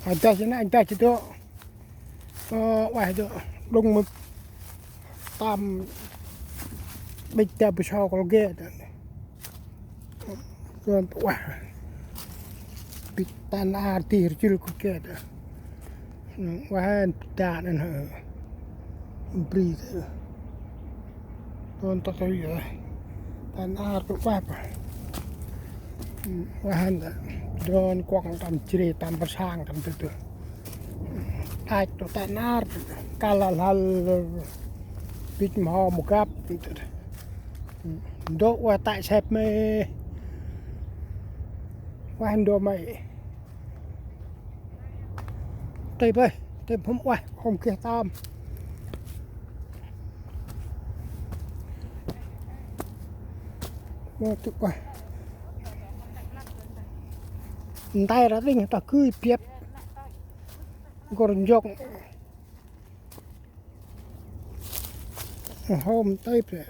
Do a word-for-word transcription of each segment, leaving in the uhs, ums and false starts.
Adah jêh nê, adah jêh dô. Ơ, ueh dô. Đŏng mơ tam bĭch ta bu so kol ge. Dô ueh. Bĭch ta nar ti rjul kol ge. Ueh, ta nê hơ. Bri ta. Dô ta tui ơ. Ta nar ta ueh pa. Ueh hăn ta. Dô kuŏng tâm jri, tâm pơsang tâm tơ tơ. Ach ta ta nar. Kal lal hal. Bĭch mho mô găp. Dô ueh ta sep mê. Ueh dô mê. Tê bê, tê phŭm ueh, hôm geh tơm. Mô tŭ ueh. Ntai ra đing ta gưi biăp. Gor njok. Hôm tê bê.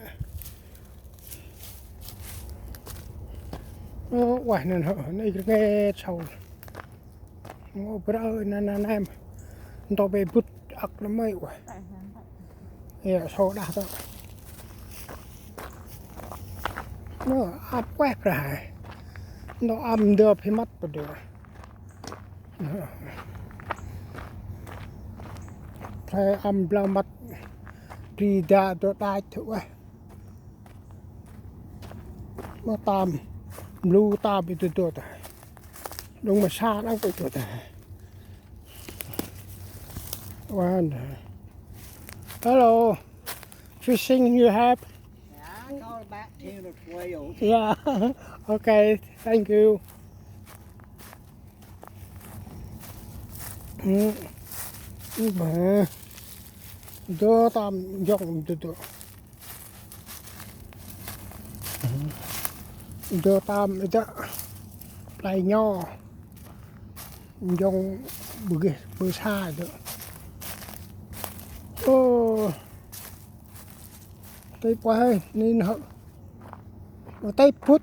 Ơ, ueh nê hơ, nê ghe sâu. Ngô brơ nê nê nê. Ntô bê bŭt ăk nê mê ueh. Ê, sâu đah tơ. Nô, ăp ueh brah. Nô, ăm ndơ phê mât pa dơ. Phê ăm blau mât. Bri da dô đach thŭ ueh. Ma tam, mlu tam i tu tu ta. Đŏng ma sa đăng i tu ta. Wan. Hello. Fishing you have? Yeah, I caught about ten or twelve. Yeah. Okay, thank you. Ơ, ơ, ba. Dô tam njŏng dô dô. Dô tam i dô. Play nho. Njŏng bơ geh bơ sa dô. Ơ. Tê pa hơi, nin hơ. Tê put.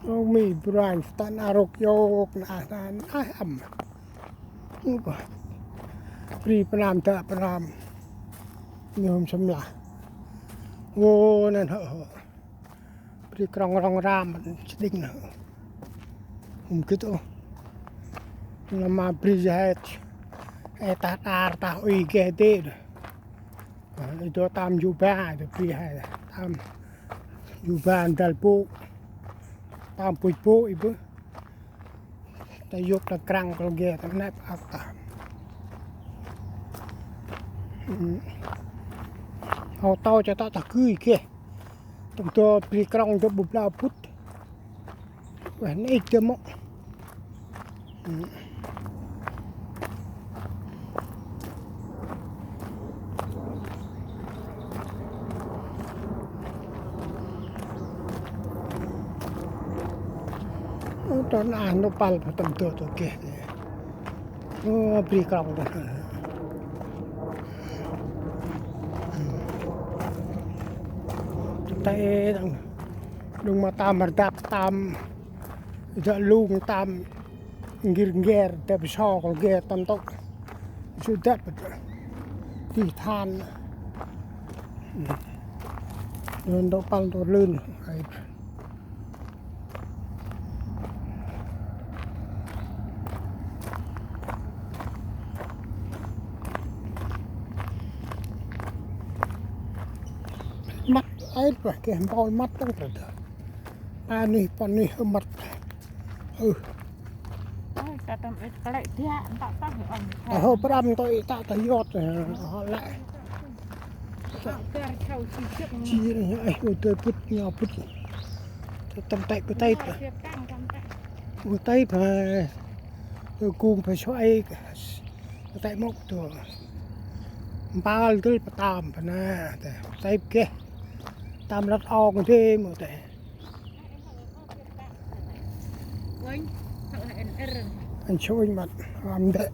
Ơ, mi branh, tan arôk yôk, na, na, na, ăm. Ơ, bri pram, ta pram. Nhôm sâm la. Vô, nen hơ, hơ. Bri krong rong ram, sđing na. Ôm gĭt ôh. Nama bri jahêt. Ê, tah đar, tah ui geh dê. Ơ, i dô tam yu ba, i dô bri hai, tam yu ba ndal bu, tam puch bu i bơ. Ta yôk ta krăng kol ge ta nep ak ta. Hô tô cho ta ta gưi ge. Tâm dô bri krong dô bu blau put. Ueh, nê ih dơ mŏ. Ơ, tơ na nô pal pa tâm dô tô geh. Ơ, bri krong ta. Tê đăng. Đŏng ma tam rdăp tam. Dă lung tam ngir ngêr dăp so kol ge tâm tŭk. Su dăp ti than. Lun dôk păng dôk lun. Măt ai pa ke mpol măt tâng prădơ̆. Panih, panih, măt. Ơ. Ôi, ta tâm êt klei dia, ntăk tah, ơ. Ơ, hơ, pram tơ i ta ta yot, ơ, hơ lĕ. Ơ, kar chau si chek. Chi ni, ơ, ơ, tơ put, nyo put. Tơ tâm tăy, put tăy. Nyo pa. Siap tang, tâm tăy. Put tăy pa. Tơ kung pa so ai, put tăy mok tơ. Mpal tơ pa tam pa na, tơ. Tăy keh. Tam lăt ong tê mok tơ. Anh chuin măt, ram dê.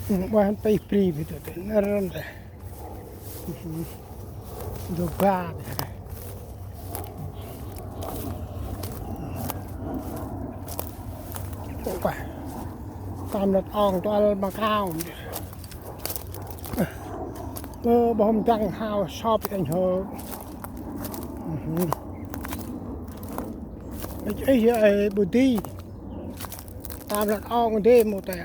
Ƀuh hăn tih bri bê tơ tê, nơ ram dê. Dô ba dê. Ơ, tăm lăt ong tuăl ma kao. Ơ, bơh mdăng hao sop anh hơ. Ơ, ơ, ơ, bu di. Tăm lăt ong di mâu tê.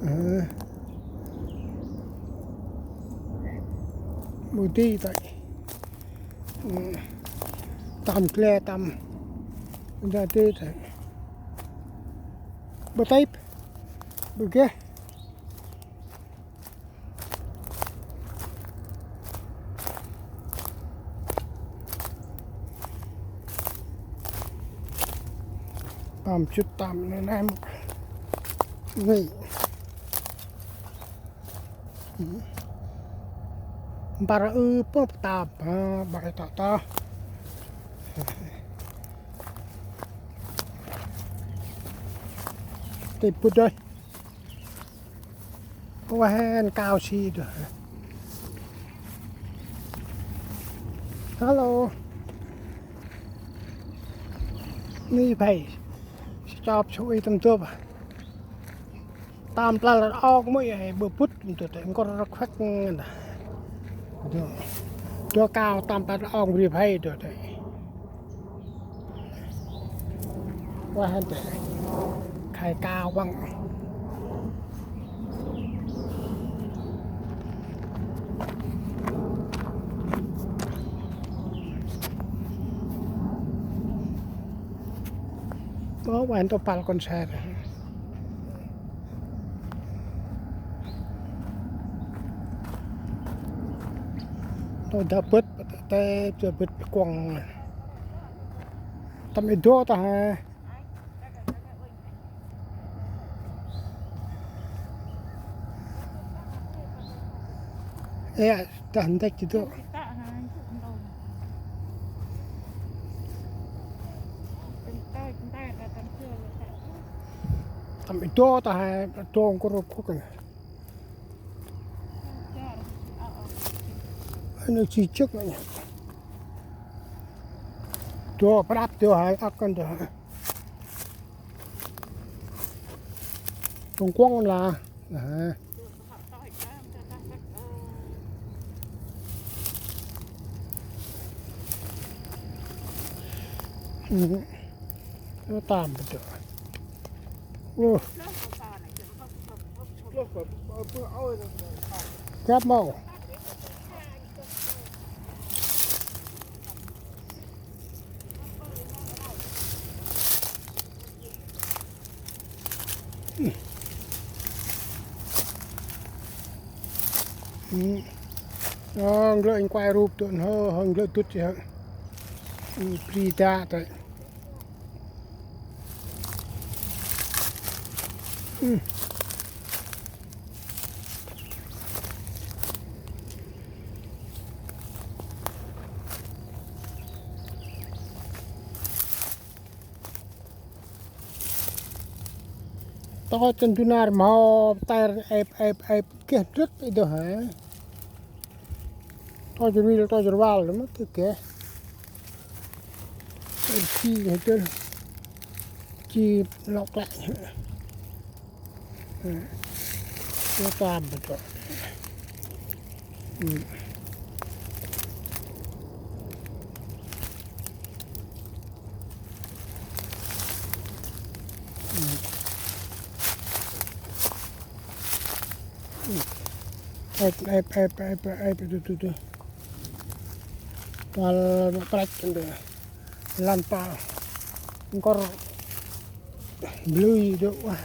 Ơ. Mâu di tay. Ơ. Tăm gle tăm. Nda di tay. Bơ tayp. Bơ geh. Pam chut tam ne nem. Ngui. Mpar ư pơh tam, ha, bai ta ta. Ti put dơi. Ơ, hên kao si dơ. Hello. Ni phei. Chop sui tâm tôp. Tăm plal ong mui ai bơ put tâm tôp. Ngor rơ khuek ngăn. Dơ. Dơ kao tăm plal ong ri phei dơ. Wah, hên tê. Khai kao băng. Ơ, wah, hên tô pal kon ser. Tô da bit, tê, da bit kuăng. Tâm i dô ta ha. Ê, ta hên têk i dô. Tâm i dô ta ha, dô ngkur rô khuk. Ơ, nơ chi chuk nơ. Dô prăp dô ha, ăk kăn dô. Tông kuăng la. Ơ. Ơ. Ơ, tam bơ dô. Ơ. Gâp mâu. Ơ, nglơ anh quay rup tụi hơ, hơ nglơ tụt chứ hơ. Pri đa tụi. Tơ chân du nar mâu, tay ep, ep, ep, keh drứt i dơ hả? Tơ chân ril, tơ chân val, mâu tơ keh. Chi hê tơ. Chi lŏk lĕ. Ơ, tơ tam bơ tơ. Ep, ep, ep, ep, ep, tu, tu, tu. Pal ma prăch kăn dơ. Lăn pal. Ngor. Blui dơ wah.